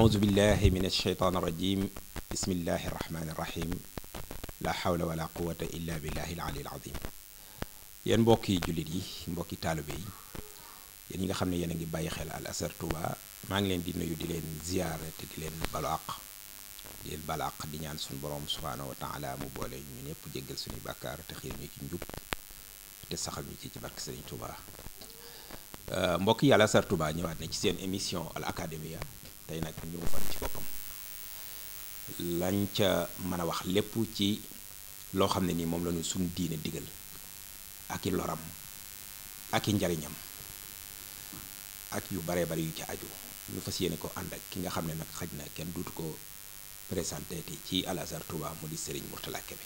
أعوذ بالله من الشيطان الرجيم بسم الله الرحمن الرحيم لا حول ولا قوة إلا بالله العلي العظيم yéen mbokki jullit yi mbokki taalibe yi yéen ñi nga xam ne yéen a ngi bàyyi xel Al Azhar Touba maa ngi leen di nuyu di leen ziyaare te di leen balu àq di leen balu àq di ñaan suñu borom subhaanahu wa taala mu boole ñu ñëpp jéggal suñuy bàkkaar te xiir ñu ci njub te saxal ñu ci barke Sëriñ Touba mbokk yi Al Azhar Touba ñëwaat na ci seen émission Al Academia tey nag ñu fan ci boppam lañ ca mën a wax lépp ci loo xam ne nii moom la ñu suñu diine digal ak i loram ak i njariñam ak yu baree bari yu ci aju ñu fas yéene ko ànd ak ki nga xam ne nag xaj na kenn duutu ko présenté ci Al Azhar Touba mu di Serigne Mourtala Kébé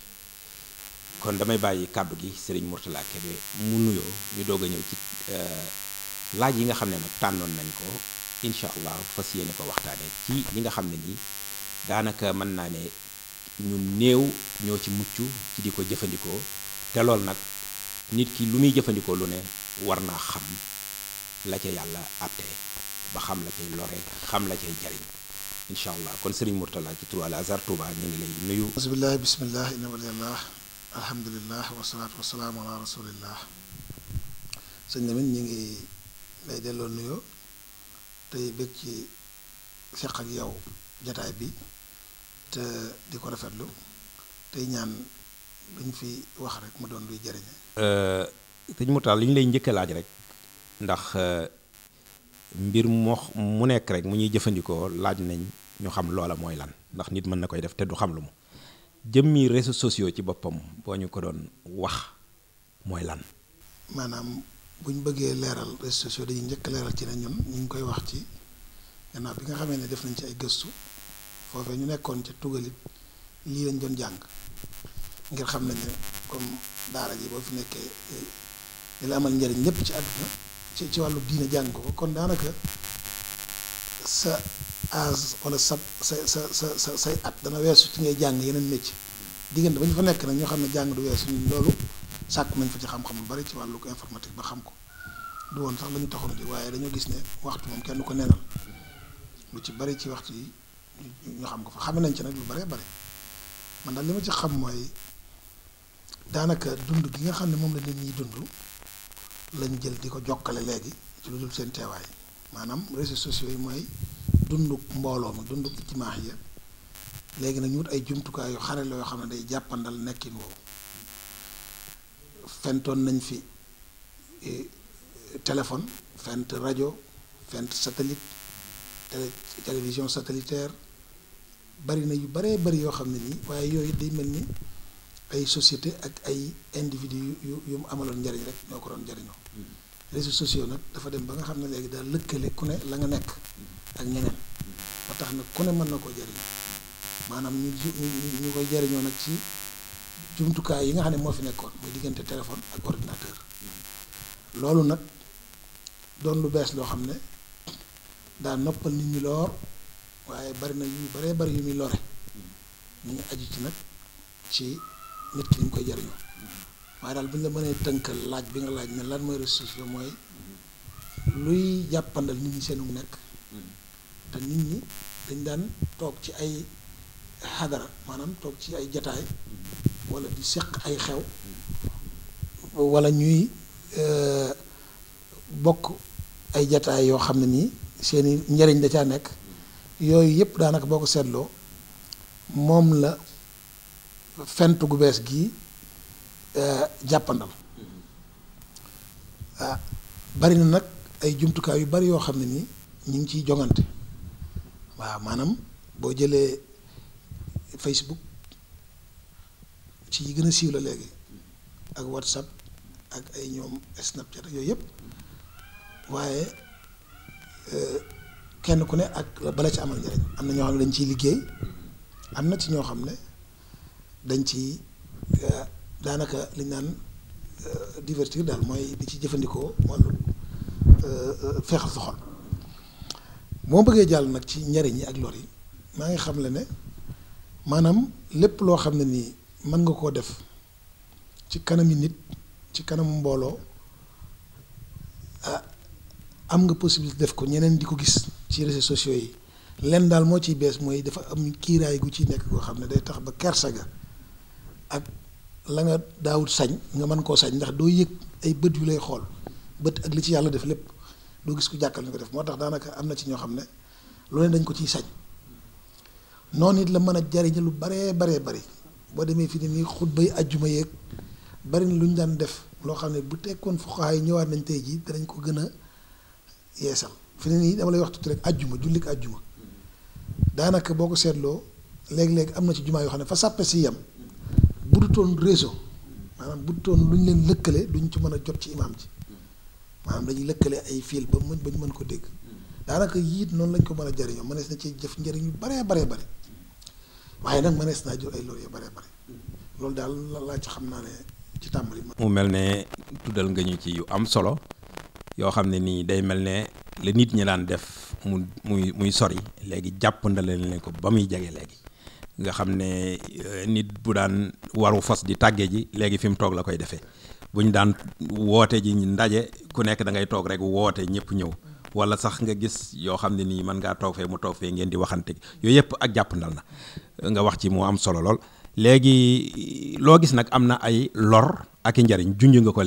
kon damay bàyyi kàddu gi Serigne Mourtala Kébé mu nuyoo ñu doog a ñëw ci laaj yi nga xam ne nag tànnoon nañ ko incha allah fas yéene ko waxtaane ci li nga xam ne nii daanaka mën naa ne ñu néew ñoo ci mucc ci di ko jëfandikoo te loolu nag nit ki lu muy jëfandikoo lu ne war naa xam la ca yàlla àtte ba xam la cay lore xam la cay jariñ incha allah kon Serigne Mourtala ci turu Al Azhar Touba ñu ngi lay nuyu. bismillah bismillah inna waliyallah alhamdulillah wasalaatu wasalaamu ala rasulillah sëñ Lamine ñu ngi lay delloo nuyoo tey bëgg ci seq ak yow jataay bi te di ko rafetlu tey ñaan luñ fi wax rek mu doon luy jëriñe. sëñ Mourtala li ñu lay njëkk a laaj rek ndax mbir mu nekk rek mu ñuy jëfandikoo laaj nañ ñu xam loola mooy lan ndax nit mën na koy def te du xam lu mu jëmmi réseaux sociaux ci boppam boo ñu ko doon wax mooy lan. maanaam bu ñu bëggee leeral réseaux sociaux dañuy njëkk leeral ci ne ñun ñu ngi koy wax ci gannaaw bi nga xamee ne def nañ ci ay gëstu foofee ñu nekkoon ca tugalit lii lañ doon jàng ngir xam nañ ne comme daara ji boo fi nekkee li la amal njariñ lépp ci àdduna ci wàllu diine jàng ko kon daanaka sa âge wala say at dana weesu ci ngay jàng yeneen métier diggante ba ñu fa nekk nag ñoo xam ne jàng du weesu ñun loolu sàkk nañ fa ci xam-xam lu bari ci wàllu informatique ba xam ko du woon sax la ñu taxoon di waaye dañoo gis ne waxtu moom kenn du ko neenal lu ci bari ci waxtu yi ñu xam ko fa xame nañ ci nag lu baree bari man daal li ma ci xam mooy daanaka dund gi nga xam ne moom la nit ñi dund lañ jël di ko jokkale léegi ci lu dul seen teewaay maanaam réseaux sociaux yi mooy dundu mbooloo mi dundu ijtimaax ya léegi nag ñu wut ay jumtukaay yu xare la yoo xam ne day jàppandal nekkin woowu fentoon nañ fi téléphone fent rajo fent satellite télévision satellitaire bari na yu baree bari yoo xam ne nii waaye yooyu day mel ni ay société ak ay individu yu mu amaloon njariñ rek ñoo ko doon njariñoo réseaux sociaux nag dafa dem ba nga xam ne léegi daal lëkkale ku ne la nga nekk ak ñeneen ba tax nag ku ne mën na koo jariñoo maanaam ñu koy jariñoo nag ci jumtukaay yi nga xam ne moo fi nekkoon muy diggante téléphone ak ordinateur loolu nag doon lu bees loo xam ne daa noppal nit ñi loor waaye bari na yu baree bari yu muy lore ñu ngi aju ci nag ci nit ki ni ñu koy jariñoo waaye daal bu ñu la mënee tënkal laaj bi nga laaj ne lan mooy réseaux sociaux mooy luy jàppandal nit ñi seenu nekk te nit ñi dañ daan toog ci ay xadara maanaam toog ci ay jataay wala di seq ay xew wala ñuy bokk ay jataay yoo xam ne nii seeni njariñ da caa nekk yooyu yëpp daanaka boo ko seetloo moom la fent gu bees gii jàppandal bari na nag ay jumtukaay yu bari yoo xam ne nii ñu ngi ciy jongante waaw maanaam boo jëlee Facebook ci yi gën a siiw la léegi ak WhatsApp ak ay ñoom Snapchat yooyu yëpp waaye kenn ku ne ak bala ci amal njariñ am na ñoo xam ne dañ ciy liggéey am na ci ñoo xam ne dañ ci daanaka li ñu naan divertir daal mooy di ci jëfandikoo wàllu feexal sa xol moo bëggee jàll nag ci njariñ yi ak lor yi maa ngi xam le ne maanaam lépp loo xam ne nii mën nga koo def ci kanami nit ci kanamu mbooloo am nga possibilité def ko ñeneen di ko gis ci réseaux sociaux yi lenn daal moo ciy bees mooy dafa am kiiraay gu ci nekk goo xam ne day tax ba kersa ga ak la nga daawut sañ nga mën koo sañ ndax doo yëg ay bët yu lay xool bët ak li ci yàlla def lépp doo gis ku jàkkal ñu ko def moo tax daanaka am na ci ñoo xam ne lu ne dañ ko ciy sañ noonu it la mën a jariñ lu baree bari boo demee fii nii xutbay ajjuma yeeg bari na lu ñu daan def loo xam ne bu tekkoon fuqahaa yi ñëwaat nañ tey jii danañ ko gën a yeesal fi ne nii dama lay wax tuuti rek ajjuma jullik ajjuma daanaka boo ko seetloo léeg-léeg am na ci jumaa yoo xam ne fa sàppe si yem bu dutoon réseau maanaam bu dutoon lu ñu leen lëkkale duñ ci mën a jot ci imaam ji maanaam dañuy lëkkale ay fil ba ñu mën ko dégg daanaka yiit noonu lañ ko mën a jariñoo mënees na ci jëf njëriñ yu baree bari waaye nag mënees naa jur ay loolu yu baree bari loolu daal laa ci xam naa ne ci tàmbali mu mel ne tuddal nga ñu ci yu am solo yoo xam ne nii day mel ne la nit ñi daan def muy sori léegi jàpp ndale leen ko ba muy jege léegi nga xam ne nit bu daan waru fas di tàgge ji léegi fi mu toog la koy defee bu ñu daan woote ji ndaje ku nekk da ngay toog rek woote ñëpp ñëw wala sax nga gis yoo xam ne nii mën ngaa toog fee mu toog fee ngeen di waxante yooyu yëpp ak jàpp ndal na nga wax ci moo am solo lool léegi loo gis nag am na ay lor ak i njariñ junj nga ko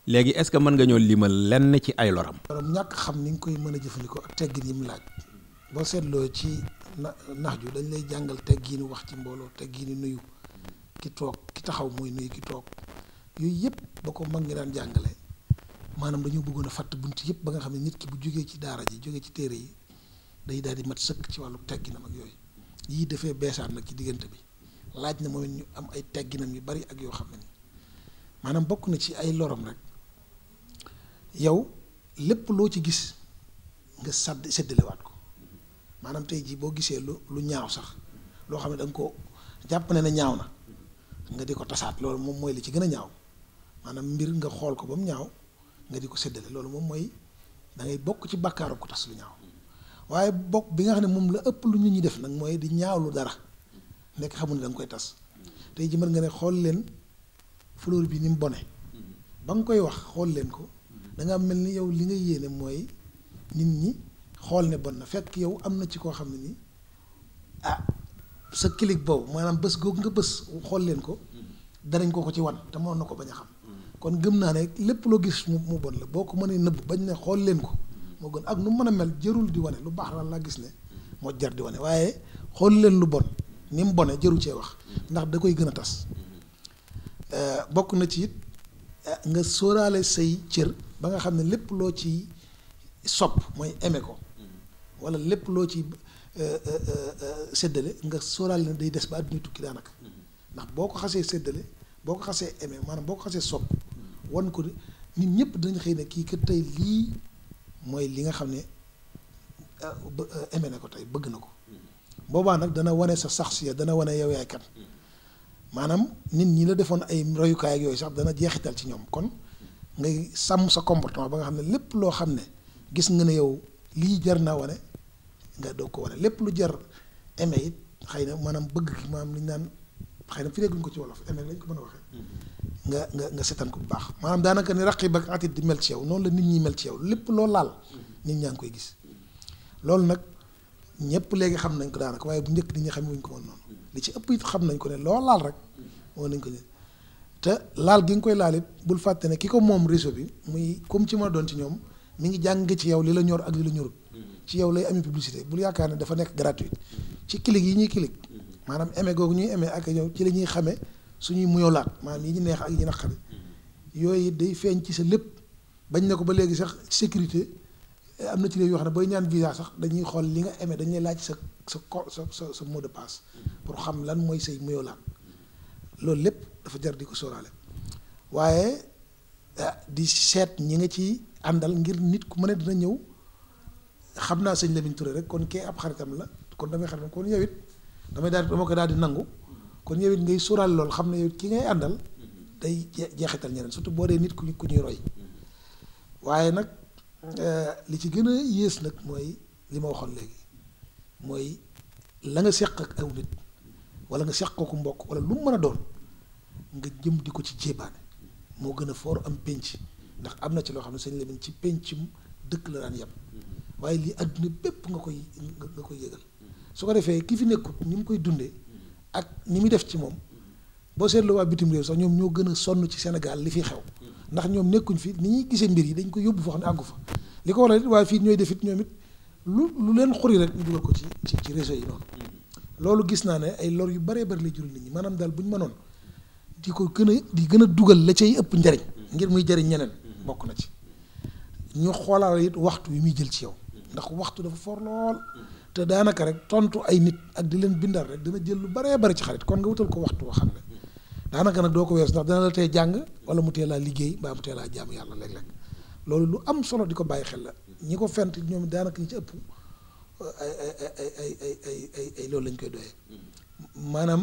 léegi est-ce que mën nga ñoo limal lenn ci ay loram. loram ñàkk xam ni nga koy mën a jëfandikoo ak teggin yi mu laaj boo seetloo ci nax ju dañ lay jàngal tegginu wax ci mbooloo tegginu nuyu ki toog ki taxaw mooy nuyu ki toog yooyu yëpp ba ko mag ngi daan jàngale maanaam dañoo bëggoon a fàtt bunt yëpp ba nga xam ne nit ki bu jógee ci daara ji jógee ci téere yi day daal di mat sëkk ci wàllu tegginam ak yooyu yii dafee beesaat nag ci diggante bi laaj na moom ñu am ay tegginam yu bari ak yoo xam ne ni maanaam bokk na ci ay loram rek yow lépp loo ci gis nga séddalewaat ko maanaam tey jii boo gisee lu ñaaw sax loo xam ne da nga ko jàpp ne ñaaw na nga di ko tasaat loolu moom mooy li ci gën a ñaaw maanaam mbir nga xool ko ba mu ñaaw nga di ko séddale loolu moom mooy da ngay bokk ci bàkkaaru ko tas lu ñaaw waaye bokk bi nga xam ne moom la ëpp lu nit ñi def nag mooy di ñaawlu dara nekk xamul ne da nga koy tas tey ji mën nga ne xool leen fleur bi ni mu bone ba nga koy wax xool leen ko da nga mel ni yow li nga yéene mooy nit ñi xool ne bon na fekk yow am na ci koo xam ne ni ah sa clic boobu maanaam bés googu nga bés xool leen ko danañ ko ci wan te mënoon na ko bañ a xam kon gëm naa ne lépp loo gis mu bon la boo ko mënee nëbb bañ ne xool leen ko moo gën ak nu mën a mel jërul di wane lu baax la laa gis ne moo jar di wane waaye xool leen lu bon ni mu bone jëru cee wax ndax da koy gën a tas bokk na ci it nga sóoraale say cër ba nga xam ne lépp loo ci sopp mooy aimé ko wala lépp loo ci séddale nga sóoraale ne day des ba àdduna tukki daanaka ndax boo ko xasee séddale boo ko xasee aimé maanaam boo ko xasee sopp wan ko nit ñëpp dinañ xëy ne kii kat tey lii mooy li nga xam ne aimé na ko tey bëgg na ko boobaa nag dana wane sa saxsiya dana wane yow yaay kan maanaam nit ñi la defoon ay royukaay ak yooyu sax dana jeexital ci ñoom kon ngay sàmm sa comportement ba nga xam ne lépp loo xam ne gis nga ne yow lii jar naa wane nga doog ko wane lépp lu jar aimé it xëy na maanaam bëgg ki maanaam li ñu naan xëy na fi dégguñ ko ci wolof aimé lañ ko mën a waxee nga seetaan ko bu baax maanaam daanaka ni raqib ak atit di mel ci yow noonu la nit ñi mel ci yow lépp loo laal nit ñaa ngi koy gis loolu nag ñëpp léegi xam nañ ko daanaka waaye bu njëkk nit ñi xam wuñ ko woon noonu li ci ëpp it xam nañ ko ne loo laal rek moo nañ ko ne te laal gi nga koy laal it bul fàtte ne ki ko moom réseau bi muy comme ci ma doon ci ñoom mi ngi jàng ci yow li la ñor ak li la ñorut ci yow lay amee publicité bul yaakaar ne dafa nekk gratuite ci clic yi ñuy clic maanaam aimé googu ñuy aimé ak ñëw ci la ñuy xamee suñuy muyolaat maanaam yi ñu neex ak yi ñu naqari yooyu day feeñ ci sa lépp bañ na ko ba léegi sax sécurité am na ci réew yoo xam ne booy ñaan visa sax dañuy xool li nga aimé dañuy laaj sa mot de passe pour xam lan mooy say muyolaat loolu lépp dafa jar di ko sóoraale waaye di seet ñi nga ci àndal ngir nit ku mën a dina ñëw xam naa sëñ Lamine Touré rek kon kee ab xaritam la kon damay xaritam kon yow it dama ko daal di nangu kon yow it ngay sóoraale loolu xam ne yow ki ngay àndal day jeexital ñeneen surtout boo dee nit ku ñuy roy waaye nag li ci gën a yées nag mooy li ma waxoon léegi mooy la nga seq ak aw nit wala nga seq ko mbokk wala lu mu mën a doon nga jëm di ko ci jébaane moo gën a foor am pénc ndax am na ci loo xam ne sëñ Lamine ci péncum dëkk la daan yem waaye lii àdduna bépp nga koy yëgal su ko defee ki fi nekkut ni mu koy dundee ak ni muy def ci moom boo seetloo waa bitim réew sax ñoom ñoo gën a sonn ci Sénégal li fi xew ndax ñoom nekkuñ fi ni ñuy gisee mbir yi dañ ko yóbbu foo xam ne àggu fa li ko waral it waaye fii ñooy def it ñoom it lu leen xuri rek ñu dugal ko ci réseau yi noonu loolu gis naa ne ay lor yu baree bari lay jural nit ñi maanaam daal bu ñu mënoon di ko gën a dugal la cay ëpp njariñ ngir muy jariñ ñeneen bokk na ci ñu xoolaal it waxtu wi muy jël ci yow ndax waxtu dafa for lool te daanaka rek tontu ay nit ak di leen bindal rek dina jël lu baree bari ci xarit kon nga wutal ko waxtu boo xam ne daanaka nag doo ko weesu ndax dana la tey jàng wala mu tee laa liggéey mbaa mu tee laa jaamu yàlla léeg-léeg loolu lu am solo di ko bàyyi xel la ñi ko fent ñoom daanaka ñi ci ëpp ay loolu lañ koy doyee maanaam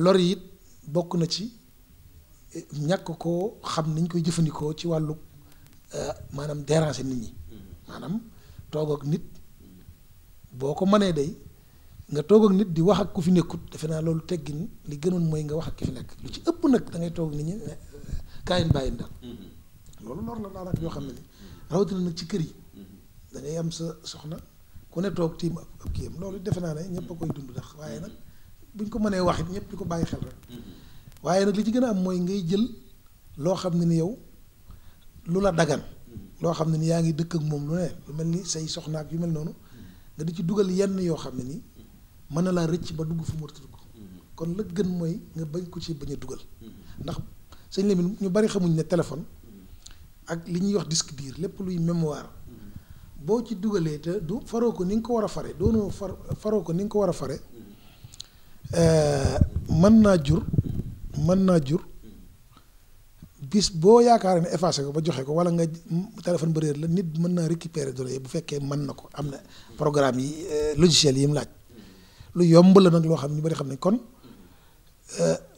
lor yi it bokk na ci ñàkk koo xam niñ koy jëfandikoo ci wàllu maanaam déranger nit ñi maanaam toog ak nit boo ko mënee day nga toog ak nit di wax ak ku fi nekkut defe naa loolu teggin li gënoon mooy nga wax ak ki fi nekk lu ci ëpp nag da ngay toog nit ñi kaayin bàyyin daal loolu lor la daanaka yoo xam ne ni rawatina nag ci kër yi da ngay am sa soxna ku ne toog tiim ab kii am loolu defe naa ne ñëpp a koy dund ndax waaye nag buñ ko mënee wax it ñëpp di ko bàyyi xel rek waaye nag li ci gën a am mooy ngay jël loo xam ne ni yow lu la dagan loo xam ne ni yaa ngi dëkk ak moom lu ne lu mel ni say soxnaak yu mel noonu nga di ci dugal yenn yoo xam ne nii mën na laa rëcc ba dugg fu mu war a dugg kon la gën mooy nga bañ ko ci bañ a dugal ndax sëñ Lamine ñu bari xamuñ ne téléphone ak li ñuy wax disque dur lépp luy mémoire boo ci dugalee te du faroo ko ni nga ko war a fare doonoo faroo ko ni nga ko war a fare mën naa jur bis boo yaakaar ne effacé ko ba joxe ko wala nga téléphone ba réer la nit mën naa récupérer données bu fekkee mën na ko am na programme yi logiciel yi mu laaj lu yomb la nag loo xam ñu bari xam ne kon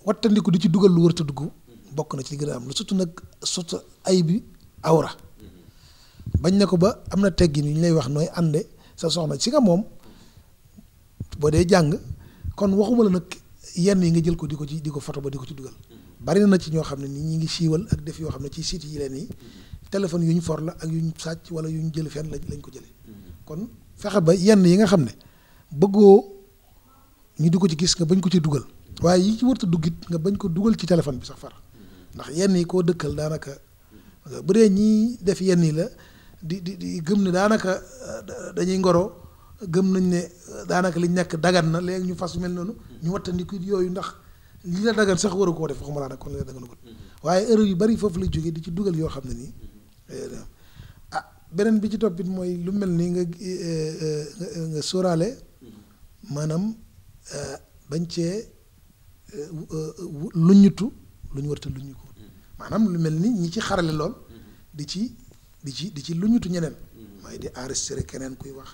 wattandiku di ci dugal lu wër te dugg bokk na ci li gën a am lu surtout nag surtout ay bi awra bañ na ko ba am na teggin yu ñu lay wax nooy ànde sa soxna si nga moom boo dee jàng kon waxuma la nag yenn yi nga jël ko di ko photo ba di ko ci dugal bari na ci ñoo xam ne ni ñi ngi siiwal ak def yoo xam ne ci site yi leen yi téléphone yu ñu for la ak yu ñu sàcc wala yu ñu jël fenn lañ ko jëlee kon fexe ba yenn yi nga xam ne bëggoo ñu di ko ci gis nga bañ ko ci dugal waaye yi ci wërta duggit nga bañ ko dugal ci téléphone bi sax far ndax yenn yi koo dëkkal daanaka bu dee ñii def yenn yi la di gëm ne daanaka dañuy ngoro gëm nañ ne daanaka liñ nekk dagan na léegi ñu fas mel noonu ñu wattandiku yooyu ndax li la dagan sax waru koo def waxuma laa nag kon li la dagan ko waaye erreur yu bari foofu lay jógee di ci dugal yoo xam ne nii beneen bi ci toppit mooy lu mel ni nga sóoraale maanaam bañ cee luññutu lu ñu warta luññu ko maanaam lu mel ni ñi ci xarale lool di ci luññutu ñeneen mooy di enregistré keneen kuy wax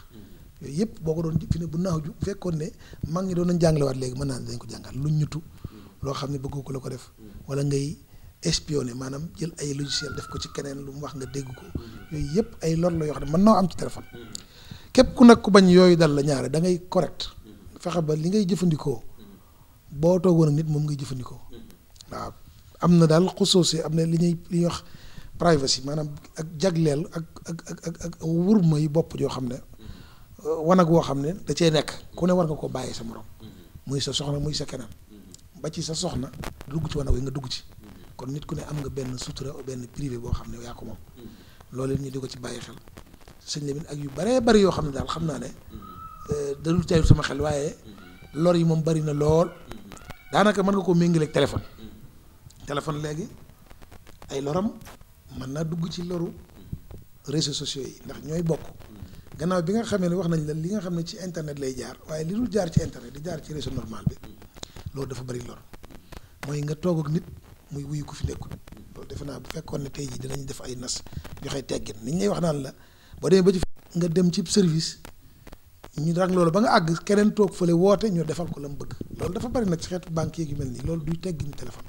yooyu yëpp boo ko doon fi ne bu naaw ju fekkoon ne mag ñi doon nañ jàngalewaat léegi mën naa dañ ko jàngal luññutu loo xam ne bëggu ko la ko def wala ngay espionné maanaam jël ay logiciel def ko ci keneen lu mu wax nga dégg ko yooyu yëpp ay lor la yoo xam ne mën naa am ci téléphone képp ku nag ku bañ yooyu dal la ñaare da ngay correct fexe ba li ngay jëfandikoo boo toogoon ak nit moom ngay jëfandikoo waaw am na daal xusoosé am na li ñuy wax privacy maanaam ak jagleel ak wurma yi bopp joo xam ne wanag woo xam ne da cee nekk ku ne war nga ko bàyyi sa morom muy sa soxna muy sa keneen ba ci sa soxna dugg ci wanag wi nga dugg ci kon nit ku ne am nga benn sutura benn privé boo xam ne yaa ko moom loolu it ñu di ko ci bàyyi xel sëñ Lamine ak yu baree bari yoo xam ne daal xam naa ne dalul teyul sama xel waaye lor yi moom bari na lool daanaka mën nga koo méngaleeg téléphone léegi ay loram mën naa dugg ci loru réseaux sociaux yi ndax ñooy bokk gannaaw bi nga xamee ne wax nañ la li nga xam ne ci internet lay jaar waaye li dul jaar ci internet di jaar ci réseau normal bi loolu dafa bari lor mooy nga toog ak nit muy wuyu ku fi nekkul loolu defe naa bu fekkoon ne tey jii dinañ def ay nas joxe teggin ni ñu lay wax naan la boo demee ba ci nga dem ci service ñu rang loolu ba nga àgg keneen toog fële woote ñu defal ko la mu bëgg loolu dafa bari nag ci xeetu banque yeeg yu mel nii loolu duy teggin téléphone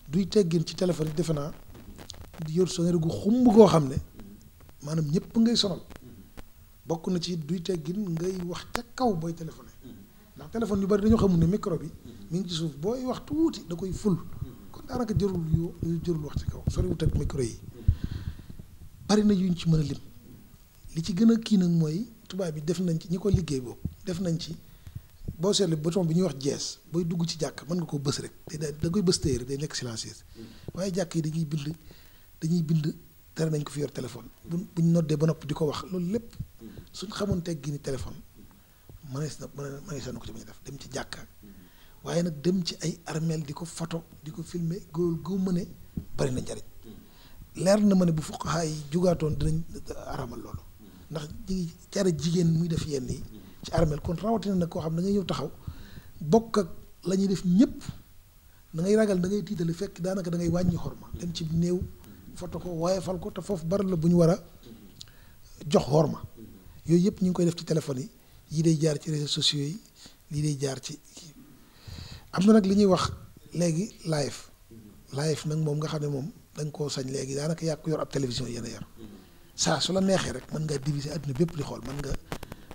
duy teggin ci téléphone yi defe naa di yor sonnerie gu xumb goo xam ne maanaam ñëpp ngay sonal bokk na ci duy teggin ngay wax ca kaw booy téléphoné ndax téléphone yu bari dañoo xamul ne micro bi mi ngi ci suuf booy wax tuuti da koy ful kon daanaka jërul wax ci kaw soriwut ak micro yi bari na yuñ ci mën a lim li ci gën a kii nag mooy tubaab bi def nañ ci ñi ko liggéey boobu def nañ ci boo seetlu bouton bi ñuy wax jees booy dugg ci jàkk mën nga koo bës rek da koy bës téye rek day nekk silencieuse waaye jàkk yi dañuy bind tere nañ ko fi yor téléphone buñ noddee ba noppi di ko wax loolu lépp suñ xamoon teggi ni téléphone mënees na ko ci bañ a def dem ci jàkka waaye nag dem ci ay armeel di ko photo di ko filmer góor gu mëne bari na njariñ leer na ma ne bu fuqahaa yi jugaatoon dinañ aramal loolu ndax ñi ngi tere jigéen muy def yenn yi ci armeel kon rawatina nag koo xam da ngay ñëw taxaw bokk ak la ñuy def ñëpp da ngay ragal da ngay tiitali fekk daanaka da ngay wàññi xorma dem ci néew foto ko woyefal ko te foofu bari la bu ñu war a jox xorma yooyu yëpp ñu ngi koy def ci téléphone yi yii day jaar ci réseaux sociaux yi lii day jaar ci am na nag li ñuy wax léegi live nag moom nga xam ne moom da nga koo sañ léegi daanaka yàgg ko yor ab télévision yéen a yor saa su la neexee rek mën ngaa diviser àdduna bépp di xool mën nga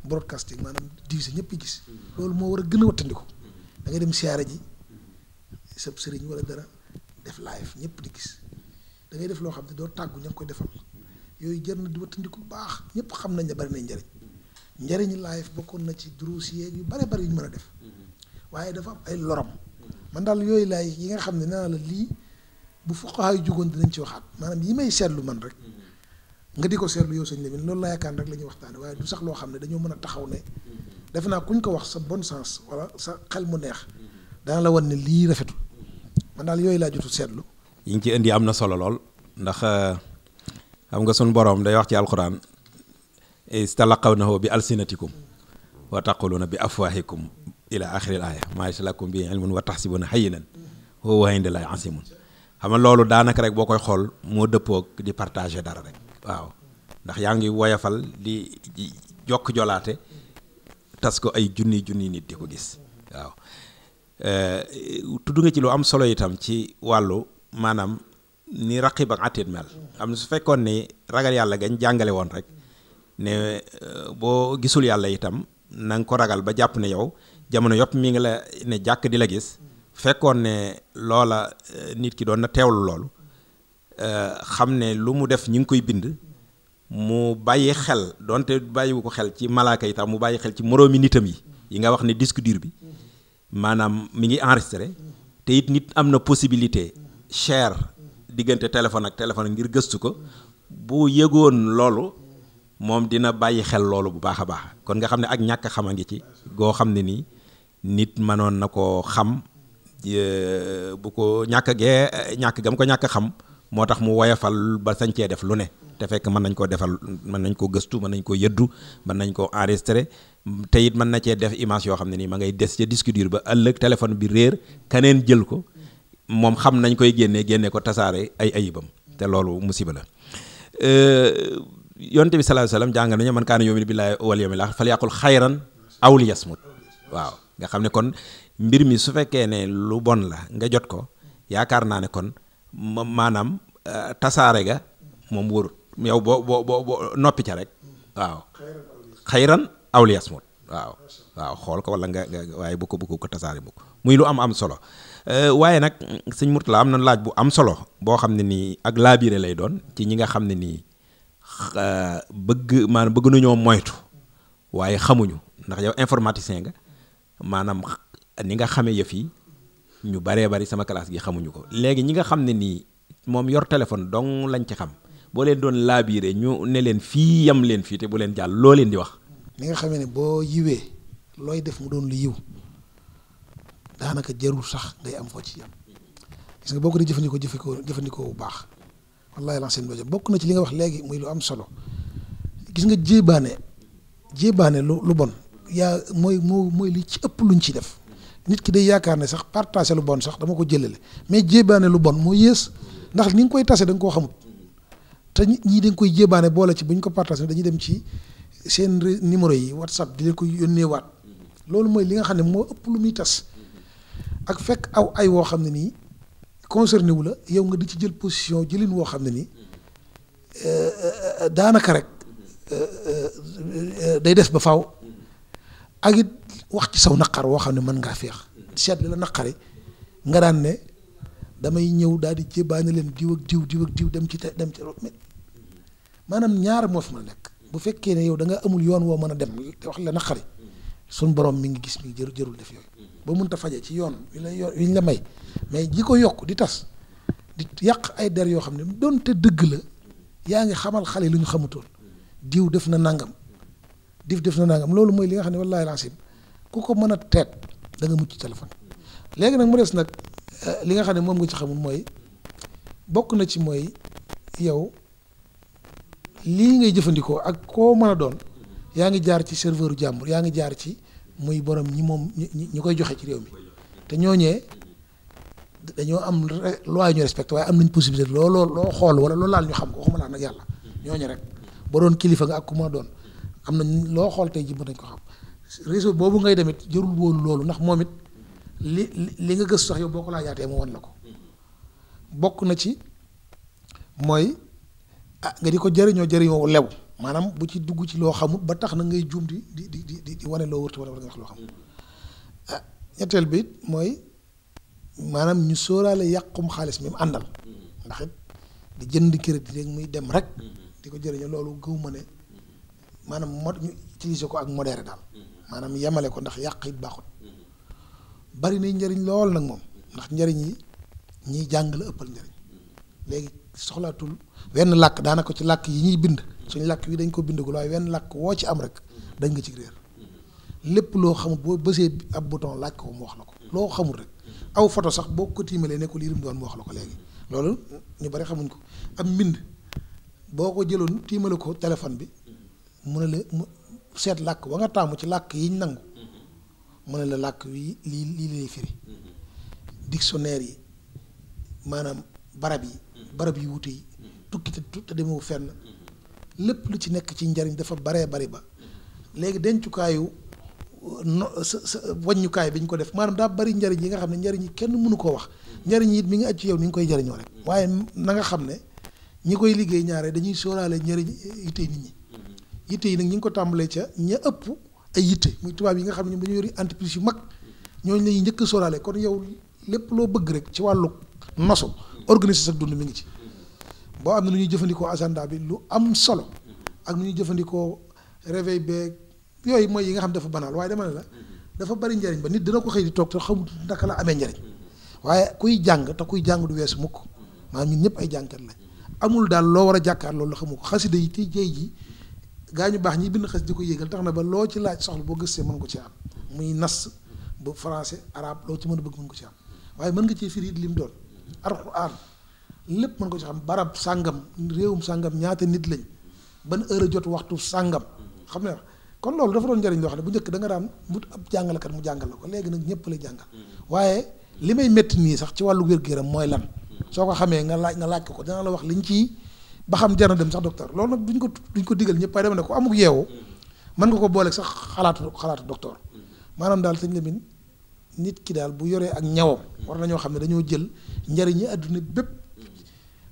broadcasting maanaam diviser ñëpp gis loolu moo war a gën a wattandiku da ngay dem siyaare ji sab sëriñ wala dara def live ñëpp di gis da ngay def loo xam ne doo tàggu ña ngi koy defal yooyu jar na di wattandiku bu baax ñëpp xam nañ ne bari nañ njariñ live bokkoon na ci duruus yeeg yu bare bari yu ñu mën a def waaye dafa am ay loram man daal yooyu laay yi nga xam ne nee naa la lii bu fuqahaa yu jugoon dinañ ci waxaat maanaam yi may seetlu man rek nga di ko seetlu yow sëñ Lamine loolu laa yaakaar rek la ñuy waxtaane waaye du sax loo xam ne dañoo mën a taxaw ne defe naa kuñ ko wax sa bon sens wala sa xel mu neex dana la wan ne lii rafetul man daal yooyu laa jotu seetlu yi ngi ci indi am na solo lool ndax xam nga suñ boroom day wax ci alquran istalaqawnahu bi alsinatikum wa taquluna bi afwahikum ila axiril aaya maa laysa lakum bi ilmun wa taxsibuna hayyinan wa huwa indallahi asimun xam nga loolu daanaka rek boo koy xool moo dëppoog di partager dara rek waaw ndax yaa ngi woyafal di jokk jolaate tas ko ay junni nit di ko gis waaw tudd nga ci lu am solo itam ci wàllu maanaam ni raqib ak atid mel am na su fekkoon ni ragal yàlla gañ jàngale woon rek ne boo gisul yàlla itam na nga ko ragal ba jàpp ne yow jamono yëpp mi ngi la ne jàkk di la gis fekkoon ne loola nit ki doon na teewlu loolu xam ne lu mu def ñi ngi koy bind mu bàyyi xel donte bàyyiwu ko xel ci malaaka yi tam mu bàyyi xel ci moroomi nitam yi nga wax ne disque dur bi maanaam mi ngi enregistré te it nit am na possibilité share diggante téléphone ak téléphone ngir gëstu ko bu yëgoon loolu moom dina bàyyi xel loolu bu baax a baax kon nga xam ne ak ñàkk xam a ngi ci goo xam ne nii nit mënoon na koo xam bu ko ñàkk gam ko ñàkk xam moo tax mu woyafal ba sañ cee def lu ne te fekk mën nañ koo defal mën nañ koo gëstu mën nañ koo yëddu mën nañ koo enregistré te it mën na cee def image yoo xam ne nii ma ngay des ca disque dur ba ëllëg téléphone bi réer kaneen jël ko moom xam nañ koy génne ko tasaare ay ayibam te loolu musiba la yonte bi sallallahu alayhi wasallam jàng nañu man kaana yu'minu billahi wal yawmil aaxir falyaqul xayran aw liyasmut waaw nga xam ne kon mbir mi su fekkee ne lu bon la nga jot ko yaakaar naa ne kon maanaam tasaare ga moom wóorut yow boo noppi ca rek waaw xayran aw liyasmut waaw xool ko wala nga waaye bu ko tasaare bu ko muy lu am solo waaye nag sëñ Mourtala am na laaj bu am solo boo xam ne nii ak laabiire lay doon ci ñi nga xam ne nii bëgg nañoo moytu waaye xamuñu ndax yow informaticien nga maanaam ni nga xamee yëf yi ñu baree bari sama classe gi xamuñu ko léegi ñi nga xam ne nii moom yor téléphone dong lañ ci xam boo leen doon laabiire ñu ne leen fii yam leen fii te bu leen jàll loo leen di wax. ni nga xamee ne boo yiwee looy def mu doon lu yiw daanaka jarul sax ngay am foo ci yam gis nga boo ko di jëfandikoo bu baax wallaahi lan seen dojo bokk na ci li nga wax léegi muy lu am solo gis nga jéebaane lu bon yaa mooy li ci ëpp luñ ci def nit ki day yaakaar ne sax partager lu bon sax dama ko jëlale mais jéebaane lu bon moo yées ndax ni nga koy tase da nga koo xamut te ñii dañ koy jéebaane boole ci bu ñu ko partager dañuy dem ci seen numéro yi WhatsApp di leen ko yónneewaat loolu mooy li nga xam ne moo ëpp lu muy tas ak fekk aw ay woo xam ne nii concerné wu la yow nga di ci jël position jëlin woo xam ne nii daanaka rek day des ba faaw ak it wax ci saw naqar woo xam ne mën ngaa féex seet li la naqari nga daan ne damay ñëw daal di jébaane leen diw ak diw dem ci maanaam ñaar moo fi mën a nekk bu fekkee ne yow da nga amul yoon woo mën a dem te wax la naqari suñ borom mi ngi gis mi ngi jërul def yooyu ba mënta faje ci yoon wi ñu la may mais ji ko yokk di tas di yàq ay der yoo xam ne doonte dëgg la yaa ngi xamal xale lu ñu xamutoon diw def na nangam def na nangam loolu mooy li nga xam ne wallaahi laasim ku ko mën a teet da nga mucc téléphone léegi nag mu des nag li nga xam ne moom nga ci xamul mooy bokk na ci mooy yow lii ngay jëfandikoo ak koo mën a doon yaa ngi jaar ci serveur jàmbur yaa ngi jaar ci muy borom ñi moom ñi koy joxe ci réew mi te ñooñee dañoo am loi ñu respecté waaye am nañ possibilité loo xool wala loo laal ñu xam ko waxuma laa nag yàlla ñooñu rek boo doon kilifa nga ak ku mën a doon am nañ loo xool tey ji mën nañ ko xam réseau boobu ngay demit jërul wóolu loolu ndax moom it li nga gëstu sax yow boo ko laajaatee mu wan la ko bokk na ci mooy nga di ko jëriñoo lew maanaam bu ci dugg ci loo xamul ba tax na ngay juum di wane loo wërtu wala nga wax loo xam ñetteel bi mooy maanaam ñu sóoraale yàqum xaalis mi mu àndal ndax it di jënd crédit rek muy dem rek di ko jëriñoo loolu gëw ma ne maanaam ñu utiliser ko ak modéré daal maanaam yemale ko ndax yàq it baaxut bari nañ njëriñ lool nag moom ndax njëriñ yi ñiy jàng la ëppal njëriñ léegi soxlaatul wenn làkk daanaka ci làkk yi ñuy bind suñu làkk wi dañ ko bindagul waaye wenn làkk woo ci am rek dañ nga ci réer lépp loo xamul boo bësee ab bouton laaj ko mu wax la ko loo xamul rek aw photo sax boo ko tiimalee ne ko lii lim doon mu wax la ko léegi loolu ñu bari xamuñ ko am mbind boo ko jëloon tiimale ko téléphone bi mu ne la mu seet làkk wa nga taamu ci làkk yiñ nangu mu ne la làkk wi lii lay firi dictionnaire yi maanaam barab yi wute yi tukki te demewu fenn lépp lu ci nekk ci njariñ dafa baree bari ba léegi dencukaayu waññukaay bi ñu ko def maanaam daa bari njariñ yi nga xam ne njariñ yi kenn mënu koo wax njariñ yi it mi ngi aj ci yow ni nga koy jariñoo rek waaye na nga xam ne ñi koy liggéey ñaare dañuy sóoraale njariñ yitte nit ñi yitte yi nag ñi ngi ko tàmbalee ca ña ëpp ay yitte muy tubaab yi nga xam ne ñoom dañu yori entreprise yu mag ñooñu lañuy njëkk a sóoraale kon yow lépp loo bëgg rek ci wàllu nosu organiser sa dund mi ngi ci boo am na lu ñuy jëfandikoo agenda bi lu am solo ak lu ñuy jëfandikoo réveil beeg yooyu mooy yi nga xam dafa banal waaye dama ne la dafa bari njariñ ba nit dina ko xëy di toog te xamul naka la amee njariñ waaye kuy jàng te kuy jàng du weesu mukk maanaam ñun ñëpp ay jàngkat lañ amul daal loo war a jàkkaar loolu la xamu ko xasida yi te jëy ji gaa ñu baax ñi bind xas di ko yéegal tax na ba loo ci laaj soxla boo gëstee mën ko ci am muy nas bu français arabe loo ci mën a bëgg mën ko ci am waaye mën nga cee firi lim doon alxuraan lépp mën ko ci xam barab sàngam réewum sàngam ñaata nit lañ ban heure a jot waxtu sàngam xam ne kon loolu dafa doon njëriñ loo xam ne bu njëkk da nga daan wut ab jàngalekat mu jàngal la ko léegi nag ñëpp lay jàngal waaye li may métti nii sax ci wàllu wér-gu-yaram mooy lan soo ko xamee nga laaj ko dana la wax liñ ci ba xam jar na dem sax docteur loolu nag duñ ko digal ñëpp waaye dama ne ko amuk yeewu mën nga ko booleeg sax xalaatu docteur maanaam daal sëñ Lamine nit ki daal bu yoree ak ñawam war nañoo xam ne dañoo jël njariñi àdduna bépp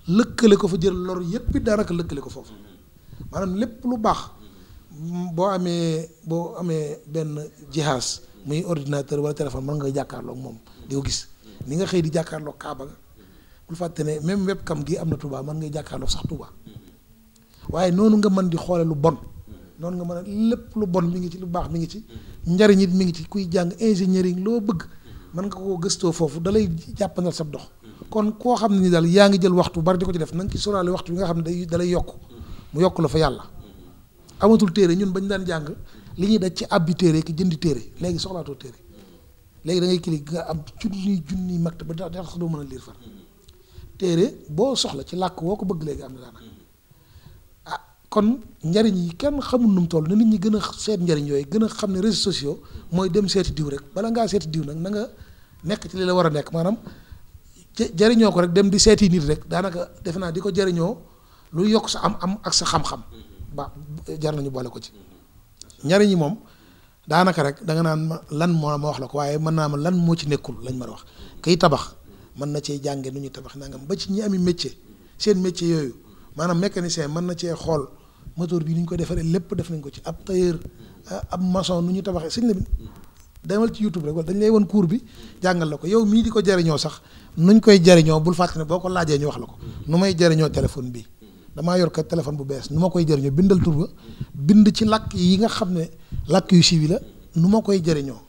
lëkkale ko fa jël lor yépp it daanaka lëkkale ko foofu maanaam lépp lu baax boo amee benn jihaas muy ordinateur wala téléphone mën nga jàkkaarloo ak moom di ko gis ni nga xëy di jàkkaarloo Kaaba ga bul fàtte ne même webcam gi am na Touba mën ngay jàkkaarloo sax Touba waaye noonu nga mën di xoole lu bon noonu nga mën a lépp lu bon mi ngi ci lu baax mi ngi ci njariñ it mi ngi ci kuy jàng ingénierie loo bëgg mën nga koo gëstoo foofu dalay jàppandal sab dox kon koo xam ne ni daal yaa ngi jël waxtu bari di ko ci def na nga ci sóoraale waxtu bi nga xam ne dalay yokk mu yokk la fa yàlla amatul téere ñun bañ daan jàng li ñuy daj ci abbi téere ki jëndi téere léegi soxlaatoo téere léegi da ngay cliquer nga am junni makta ba da sax doo mën a lire far téere boo soxla ci làkk woo ko bëgg léegi am na daanaka kon njariñ yi kenn xamul nu mu toll na nit ñi gën a seet njariñ yooyu gën a xam ne réseaux sociaux mooy dem seeti diw rek bala ngaa seeti diw nag na nga nekk ci li la war a nekk maanaam jariñoo ko rek dem di seeti nit rek daanaka defe naa di ko jariñoo lu yokk sa am ak sa xam-xam ba jar nañu boole ko ci njariñ yi moom daanaka rek da nga naan ma lan moo ma wax la ko waaye mën naa ma lan moo ci nekkul lañ mën a wax kay tabax mën na cee jànge nu ñuy tabax nangam ba ci ñi ami métier seen métier yooyu maanaam mécanicien mën na cee xool moteur bi ni ñu ko defaree lépp def nañ ko ci ab tailleur ab maçon nu ñu tabaxee sëñ la bi demal ci YouTube rek wala dañ lay won cours bi jàngal la ko yow mii di ko jariñoo sax nuñ koy jariñoo bul fàtte ne boo ko laajee ñu wax la ko nu may jariñoo téléphone bi damaa yor ka téléphone bu bees nu ma koy jëriñoo bindal tur ba bind ci làkk yi nga xam ne làkk yu siiw la nu ma koy jëriñoo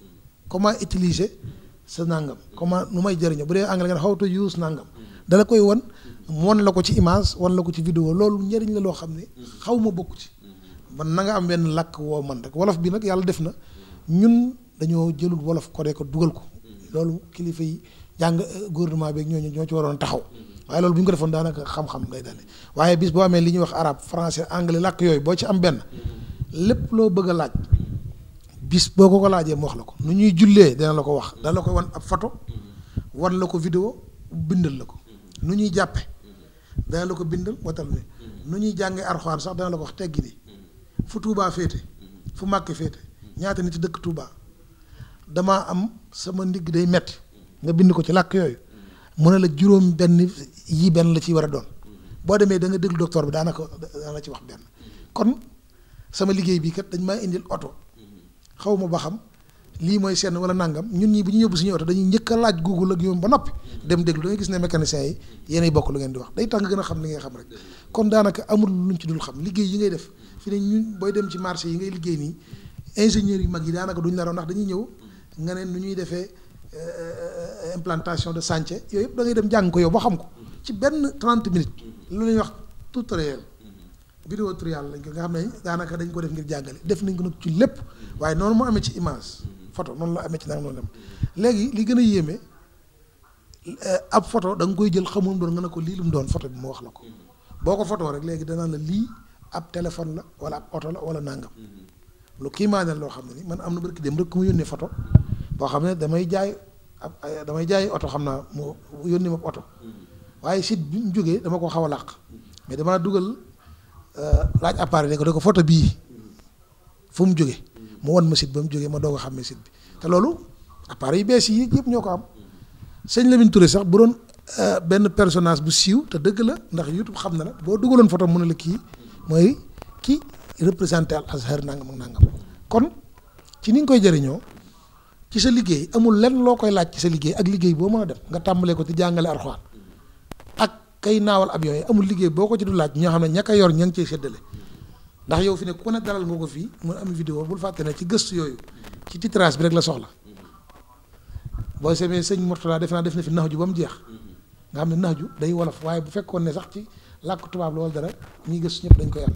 comment utiliser sa nangam comment nu may jëriñoo bu dee anglais nga how to use nangam dala koy wan la ko ci image wan la ko ci vidéo loolu njëriñ la loo xam ne xaw ma bokk ci man na nga am benn làkk woo man rek wolof bi nag yàlla def na ñun dañoo jëlul wolof codé ko dugal ko loolu kilifa yi jàng gouvernement beeg ñoo ci waroon taxaw waaye loolu bu ñu ko defoon daanaka xam-xam ngay dale waaye bis boo amee li ñuy wax arabe français anglais làkk yooyu boo ci am benn lépp loo bëgg a laaj bis boo ko laajee mu wax la ko nu ñuy jullee dina la ko wax dana la koy wan ab photo wan la ko vidéo bindal la ko nu ñuy jàppe dana la ko bindal watal ne nu ñuy jàngee Alxuraan sax dana la ko wax teggi ni fu Touba féete fu Màkke féete ñaata nit dëkk Touba damaa am sama ndigg day metti nga bind ko ci làkk yooyu mu ne la juróom benn yi benn la ciy war a doon boo demee da nga déglu docteur bi daana ci wax benn kon sama liggéey bii kat dañ maa indil oto xaw ma ba xam lii mooy seen wala nangam ñun ñi bu ñu yóbbu suñu oto dañuy njëkk a laaj Google ak yoom ba noppi dem déglu da ngay gis ne mécaniciens yi yéenay bokk lu ngeen di wax day tax nga gën a xam li ngay xam rek kon daanaka amul luñ ci dul xam liggéey yi ngay def fi ne ñun booy dem ci marché yi ngay liggéey nii ingénieurs yu mag yi daanaka duñ la raw ndax dañuy ñëw nga ne nu ñuy defee implantation de chantier yooyu yëpp da ngay dem jàng ko yow ba xam ko ci benn 30 minutes lu ñuy wax tutoriel vidéo tutoriel lañ ko nga xam ne daanaka dañ ko def ngir jàngale def nañ ko nag ci lépp waaye noonu mu amee ci image photo noonu la amee ci nag noonu dem léegi li gën a yéeme ab photo da nga koy jël xamul doon nga ne ko lii lu mu doon photo bi mu wax la ko boo ko photo rek léegi danaa la lii ab téléphone la wala ab oto la wala nangam lu kii maanal loo xam ne ni man am na barki dem rek ku mu yónnee photo boo xam ne damay jaay oto xam naa mu yónni ma oto waaye site bi mu jógee dama ko xaw a làq mais damaa dugal laaj appareil ne ko da ko photo bii fu mu jógee mu won ma site ba mu jógee ma doog a xàmmee site bi te loolu appareil yu bees yi yëpp ñoo ko am sëñ Lamine Touré sax bu doon benn personnage bu siiw te dëgg la ndax YouTube xam na la boo dugaloon photo mu ne la kii mooy kii représenté al Azhar nangam ak nangam kon ci ni nga koy jëriñoo ci sa liggéey amul lenn loo koy laaj ci sa liggéey ak liggéey boo mën a def nga tàmbalee ko ci jàngale Alxuraan ak kay naawal avion yi amul liggéey boo ko ci du laaj ñoo xam ne ña ko yor ña ngi cey séddale ndax yow fi ne ku ne dalal nga ko fii mu am vidéo bul fàtte ne ci gëstu yooyu ci titrage bi rek la soxla booy semee sëñ Mourtala def na fi nax ju ba mu jeex nga xam ne nax ju day wolof waaye bu fekkoon ne sax ci làkk tubaab la wala dara ñuy gëstu ñëpp dañ koy am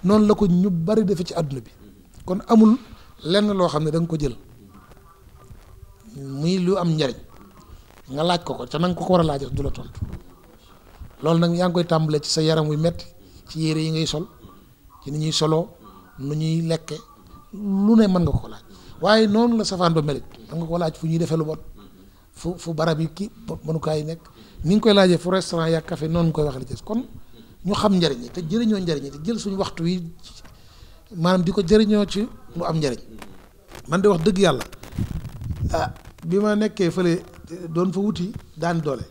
noonu la ko ñu bari defe ci àdduna bi kon amul lenn loo xam ne da nga ko jël muy lu am njariñ nga laaj ko ca na nga ko war a laaj du la tontu loolu nag yaa ngi koy tàmbalee ci sa yaram wuy metti ci yére yi ngay sol ci ni ñuy soloo nu ñuy lekke lu ne mën nga ko laaj waaye noonu la safaan ba melit da nga ko laaj fu ñuy defee lu bon fu barab yi kii mënukaay yi nekk ni nga koy laajee fu restaurant yaa café noonu nga koy waxee li ci kon ñu xam njariñ yi te jëriñoo njariñ yi te jël suñu waxtu wi maanaam di ko jëriñoo ci lu am njariñ man de wax dëgg yàlla bi ma nekkee fële doon fa wuti daan doole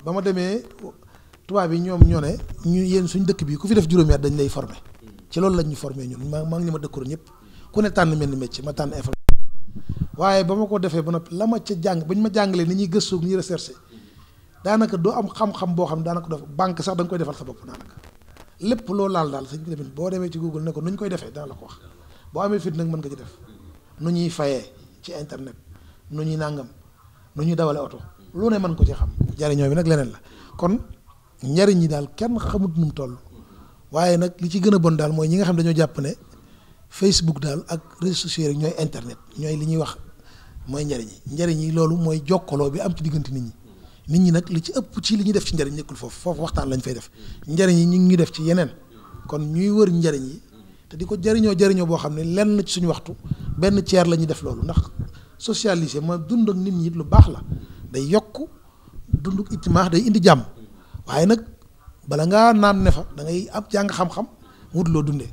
ba ma demee tubaab yi ñoom ñoo ne ñu yéen suñ dëkk bi ku fi def juróomi at dañ lay formé ci loolu lañ ñu formé ñun maa ngi ñu ma dëkkoon ñëpp ku ne tànn mel ni métier ma tànn information waaye ba ma ko defee ba noppi la ma ca jàng ba ñu ma jàngalee ni ñuy gëstu ni ñuy recherché daanaka doo am xam-xam boo xam ne daanaka def banque sax da nga koy defal sa bopp daanaka lépp loo laal daal sëñ bi tamit boo demee ci Google ne ko nu ñu koy defee dana la ko wax boo amee fit nag mën nga ci def nu ñuy fayee ci internet nu ñuy nàngam nu ñuy dawale oto lu ne mën ko ci xam jariñoo bi nag leneen la kon njariñ ñi daal kenn xamut nu mu toll waaye nag li ci gën a bon daal mooy ñi nga xam dañoo jàpp ne Facebook daal ak réseaux sociaux rek ñooy internet ñooy li ñuy wax mooy njariñ yi loolu mooy jokkaloo bi am ci diggante nit ñi nag li ci ëpp ci li ñuy def ci njariñ nekkul foofu waxtaan lañ fay def njariñ yi ñu ngi def ci yeneen kon ñuy wër njariñ yi te di ko jariñoo boo xam ne lenn ci suñu waxtu benn tiers la ñuy def loolu ndax socialiser ma dund ak nit ñi lu baax la day yokk dund ak itimaax day indi jàmm waaye nag bala ngaa naan ne fa da ngay am jàng xam-xam wut loo dundee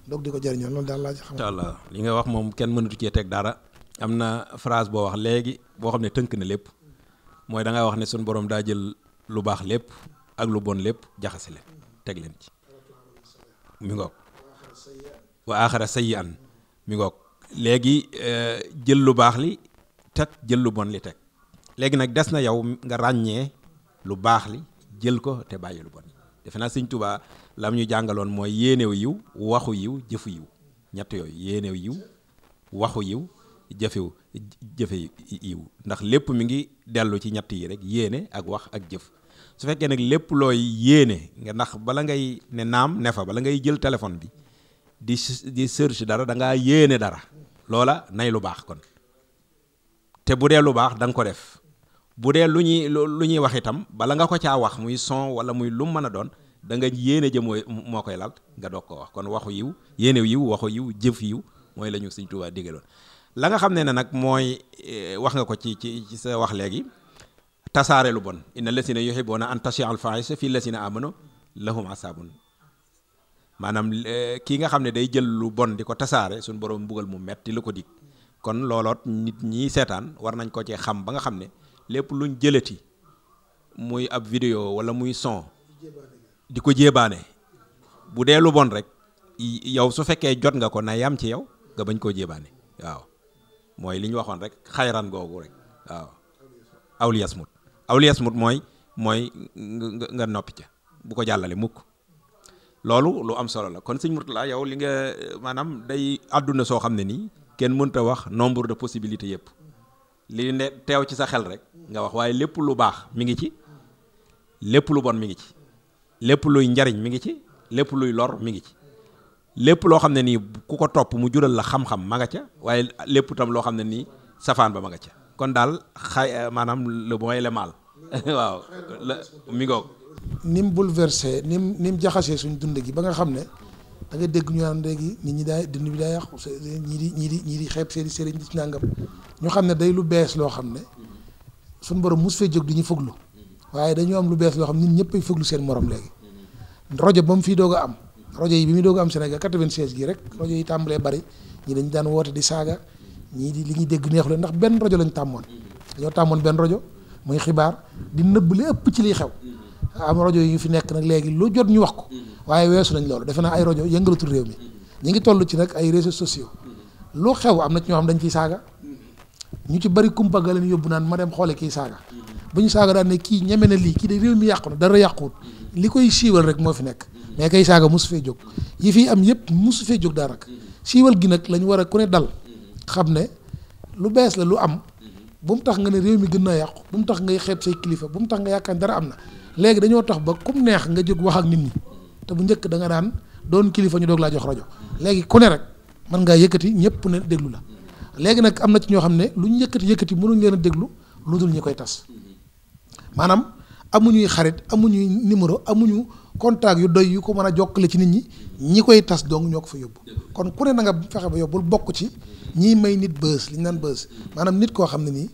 donc di ko jëriñoo loolu daal laa ci xam. incha allah li nga wax moom kenn mënatu cee teg dara am na phrase boo wax léegi boo xam ne tënk na lépp mooy da nga wax ne suñu borom daa jël lu baax lépp ak lu bon lépp jaxase leen teg leen ci mi ngoog wa aaxara sayyi'an mi ngoog léegi jël lu baax li teg jël lu bon li teg léegi nag des na yow nga ràññee lu baax li jël ko te bàyyi lu bon defe naa Sëñ Tuubaa lam ñu jàngaloon mooy yéenew yiw waxu yiw jëfu yiw ñett yooyu yéenew yiw waxu yiw jëfe yiw ndax lépp mi ngi dellu ci ñett yi rek yéene ak wax ak jëf su fekkee nag lépp looy yéene nga ndax bala ngay ne naam ne fa bala ngay jël téléphone bi di search dara da ngaa yéene dara loola nay lu baax kon te bu dee lu baax da nga ko def bu dee lu ñuy wax itam bala nga ko caa wax muy son wala muy lu mën a doon da nga yéene jëm moo koy lal nga doog ko wax kon waxu yiw yéene yiw waxu yiw jëf yiw mooy la ñu Sëñ Tuubaa digaloon la nga xam ne nag mooy wax nga ko ci sa wax léegi tasaare lu bon inna lasina yuhibbuna an tashia al fahisha fi lasina amanu lahum asabun maanaam kii nga xam ne day jël lu bon di ko tasaare suñu borom mbugal mu metti lu ko dig kon looloot nit ñi seetaan war nañ ko ci xam ba nga xam ne lépp luñ jëlati muy ab vidéo wala muy son di ko jéebaane bu dee lu bon rek yow su fekkee jot nga ko na yam ci yow nga bañ koo jéebaane waaw mooy li ñu waxoon rek xayran googu rek waaw awliyasmut mooy nga noppi ca bu ko jàllale mukk loolu lu am solo la kon Sëñ Murtala yow li nga maanaam day àdduna soo xam ne nii kenn mënta wax nombre de possibilités yëpp li ne teew ci sa xel rek nga wax waaye lépp lu baax mi ngi ci lépp lu bon mi ngi ci lépp luy njariñ mi ngi ci lépp luy lor mi ngi ci lépp loo xam ne nii ku ko topp mu jural la xam-xam ma nga ca waaye lépp tam loo xam ne nii safaan ba ma nga ca kon daal maanaam le bon et le mal waaw la mi ngoog ni mu bouleversé ni mu jaxasee suñ dund gi ba nga xam ne da nga dégg ñu naan léegi nit ñi daay dund bi daa yàqu ñii di xeeb seeni sëriñ di ci nàngam ñu xam ne day lu bees loo xam ne suñ borom mus fee jóg di ñu fuglu waaye dañoo am lu bees loo xam ne nit ñëpp ay fuglu seen morom léegi rajo ba mu fii doog a am rajo yi bi muy doog a am Sénégal 96 gi rek rajo yi tàmbalee bari ñi dañ daan woote di saaga ñii di li ñuy dégg neexu leen ndax benn rajo lañ tàmmoon dañoo tàmmoon benn rajo muy xibaar di nëbb li ëpp ci liy xew am rajo yi fi nekk nag léegi lu jot ñu wax ko waaye weesu nañ loolu defe naa ay rajo yëngalatul réew mi ñi ngi toll ci nag ay réseaux sociaux lu xew am na ci ñoo xam dañ ciy saaga ñu ci bari kumpa ga leen yóbbu naan ma dem xoole kii saaga bu ñu saaga daan ne kii ñeme na lii kii de réew mi yàqu na dara yàquwut li koy siiwal rek moo fi nekk mais kay saaga mosu fee jóg yi fi am yëpp mosu fee jóg daanaka siiwal gi nag lañ war a ku ne dal xam ne lu bees la lu am bu mu tax nga ne réew mi gën naa yàqu bu mu tax ngay xeeb say kilifa bu mu tax nga yaakaar dara am na léegi dañoo tax ba kum neex nga jóg wax ak nit ñi te bu njëkk da nga daan doon kilifa ñu doog laa jox rajo léegi ku ne rek mën ngaa yëkkati ñëpp ne déglu la léegi nag am na ci ñoo xam ne lu ñu yëkkati mënuñ leen a déglu lu dul ñi koy tas maanaam amuñuy xarit amuñuy numéro amuñu contact yu doy yu ko mën a jokkale ci nit ñi koy tas donc ñoo ko fa yóbbu kon ku ne na nga fexe ba yóbbul bokk ci ñiy may nit bës li ñu naan bës maanaam nit koo xam ne nii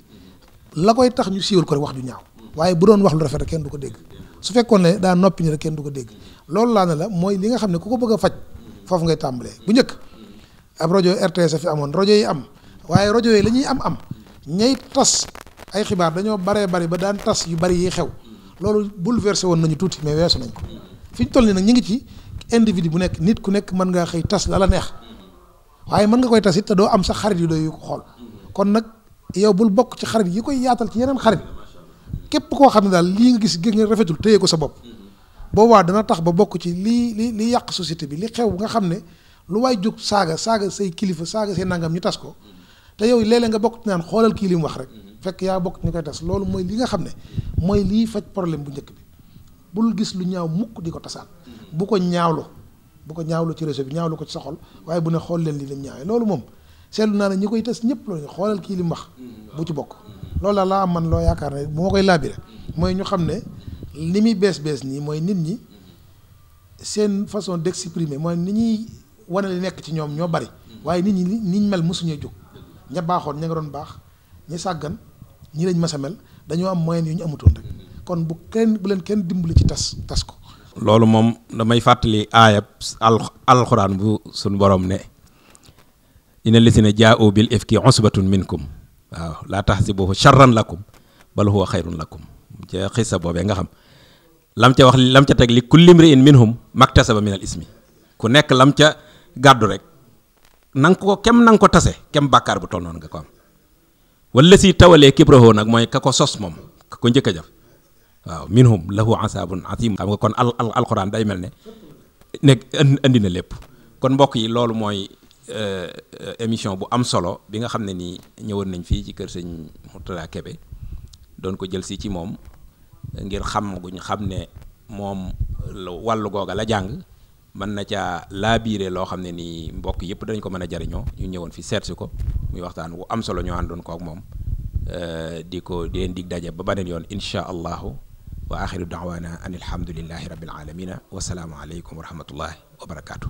la koy tax ñu siiwal ko rek wax ju ñaaw waaye bu doon wax lu rafet rek kenn du ko dégg su fekkoon ne daa noppi ni rek kenn du ko dégg loolu laa ne la mooy li nga xam ne ku ko bëgg a faj foofu ngay tàmbalee bu njëkk ab rajo RTS a fi amoon rajo yi am waaye rajo yi la ñuy am ñay tas ay xibaar dañoo bari ba daan tas yu bari yi xew loolu bouleversé woon nañu tuuti mais weesu nañ ko fi ñu toll nii nag ñu ngi ci individu bu nekk nit ku nekk mën ngaa xëy tas la neex waaye mën nga koy tas it te doo am sa xarit yu doy yu ko xool kon nag yow bul bokk ci xarit yi koy yaatal ci yeneen xarit képp koo xam ne daal lii nga gis nga rafetul téye ko sa bopp boobaa dana tax ba bokk ci li yàq société bi li xew nga xam ne lu waay jóg saaga say kilifa saaga say nangam ñu tas ko te yow léeg-léeg nga bokk ci naan xoolal kii li mu wax rek fekk yaa bokk ñu koy tas loolu mooy li nga xam ne mooy lii faj problème bu njëkk bi bul gis lu ñaaw mukk di ko tasaat bu ko ñaawlu ci réseau bi ñaawlu ko ci sa xol waaye bu ne xool leen li lim ñaawee loolu moom seetlu naa ne ñi koy tas ñëpp loolu xoolal kii li mu wax bu ci bokk loolu la laa am man loo yaakaar ne bu ma koy laabire mooy ñu xam ne li muy bees nii mooy nit ñi seen façon d'exprimer mooy ni ñuy wane li nekk ci ñoom ñoo bari waaye nit ñi niñ mel mosuñee jóg ña baaxoon ña nga doon baax ñi sàggan ñi lañ mas a mel dañoo am moyen yu ñu amutoon rek kon bu leen kenn dimbali ci tas ko. loolu moom damay fàttali aayab alxuraan bu suñu borom ne inna lisina jaa'u bil ifki usbatun minkum waaw laa tahsibuhu sharran lakum bal huwa xayrun lakum ca xisa boobee nga xam lam ca teg li kulli imri'in minhum maktasaba min al ismi ku nekk lam ca gàddu rek nanga ko tase kem bàkkaar bu toll noonu nga ko am wala si tawalee kibrahoo nag mooy ka ko sos moom ka ko njëkk a jëf waaw minhum lahu asaabun atim xam nga kon alquran day mel ne nekk andi na lépp kon mbokk yi loolu mooy émission bu am solo bi nga xam ne nii ñëwoon nañ fii ci kër sëñ Mourtada Kébé doon ko jël si ci moom ngir xam guñ xam ne moom wàllu googa la jàng mën na caa laabiire loo xam ne nii mbokk yëpp dañ ko mën a jariñoo ñu ñëwoon fi seet si ko muy waxtaan wu am solo ñoo àndoon ko ak moom di leen dig daje ba beneen yoon insha allahu wa axiru daawaana an alhamdulillahi rabbil alamina wasalaamu aleykum wa rahmatullahi wa barakaatu.